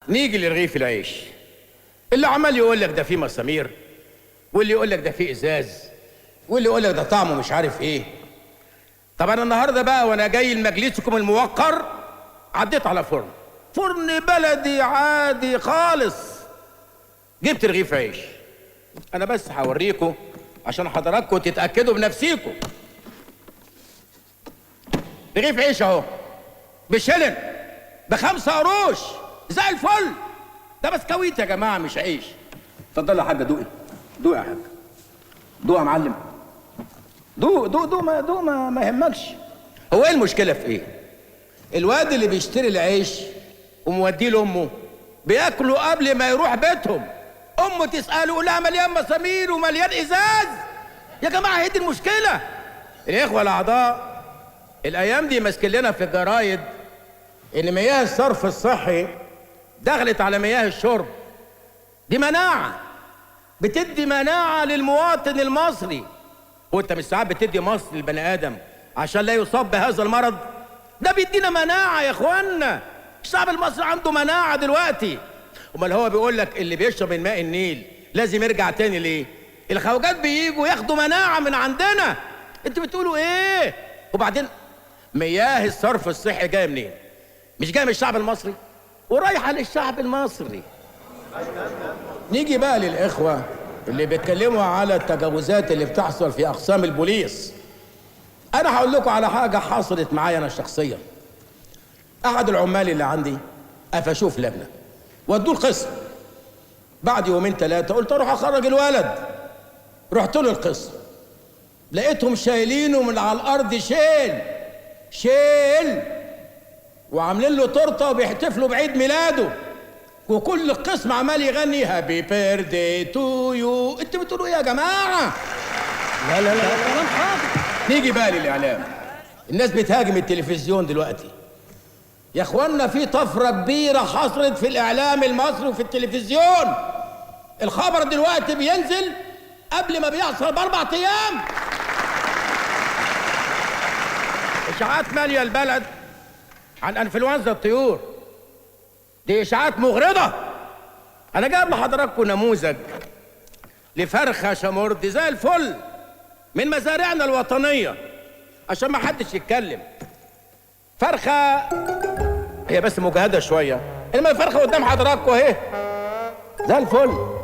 نيجي لرغيف العيش اللي عمال يقول لك ده فيه مسامير، واللي يقول لك ده فيه ازاز، واللي يقول لك ده طعمه مش عارف ايه. طب انا النهارده بقى وانا جاي لمجلسكم الموقر عديت على فرن بلدي عادي خالص، جبت رغيف عيش. انا بس هوريكم عشان حضراتكم تتاكدوا بنفسيكم. رغيف عيش اهو بشلن ب5 قروش زي الفل. ده بسكويت يا جماعة مش عيش. اتفضل يا حاجة دوقي، دوق يا حاج، دوق يا معلم، دوق دوق دوق، ما دوق، ما يهمكش. هو ايه المشكلة في ايه؟ الواد اللي بيشتري العيش وموديه لامه بياكله قبل ما يروح بيتهم، امه تساله يقول لها مليان مسامير ومليان ازاز. يا جماعة هي دي المشكلة. الاخوة الاعضاء الايام دي ماسكين لنا في الجرايد ان مياه الصرف الصحي دخلت على مياه الشرب. دي مناعة، بتدي مناعة للمواطن المصري. وانت مش ساعات بتدي مصر للبني ادم عشان لا يصاب بهذا المرض؟ ده بيدينا مناعة يا اخوانا. الشعب المصري عنده مناعة دلوقتي. امال هو بيقول لك اللي بيشرب من ماء النيل لازم يرجع تاني ليه؟ الخواجات بييجوا ياخدوا مناعة من عندنا. انتوا بتقولوا ايه؟ وبعدين مياه الصرف الصحي جاية منين؟ مش جاية من الشعب المصري ورايحه للشعب المصري. نيجي بقى للاخوة اللي بيتكلموا على التجاوزات اللي بتحصل في اقسام البوليس. انا هقول لكم على حاجة حصلت معايا انا شخصيا. احد العمال اللي عندي قفشوه في لجنة ودوه القسم. بعد يومين 3 قلت اروح اخرج الولد. رحت له القسم لقيتهم شايلينه من على الارض شيل شيل، وعاملين له تورته وبيحتفلوا بعيد ميلاده، وكل القسم عمال يغني happy birthday to you. انتوا بتقولوا ايه يا جماعة؟ لا لا لا كلام فاضي. نيجي بقى للاعلام. الناس بتهاجم التلفزيون دلوقتي. يا اخوانا في طفرة كبيرة حصلت في الاعلام المصري وفي التلفزيون. الخبر دلوقتي بينزل قبل ما بيحصل ب4 ايام. اشاعات ماليه البلد عن انفلونزا الطيور. دي اشاعات مغرضه. انا جايب لحضراتكم نموذج لفرخه شمرد زي الفل من مزارعنا الوطنية عشان ما حدش يتكلم. فرخة هي بس مجهده شوية، انما الفرخه قدام حضراتكم اهي زي الفل.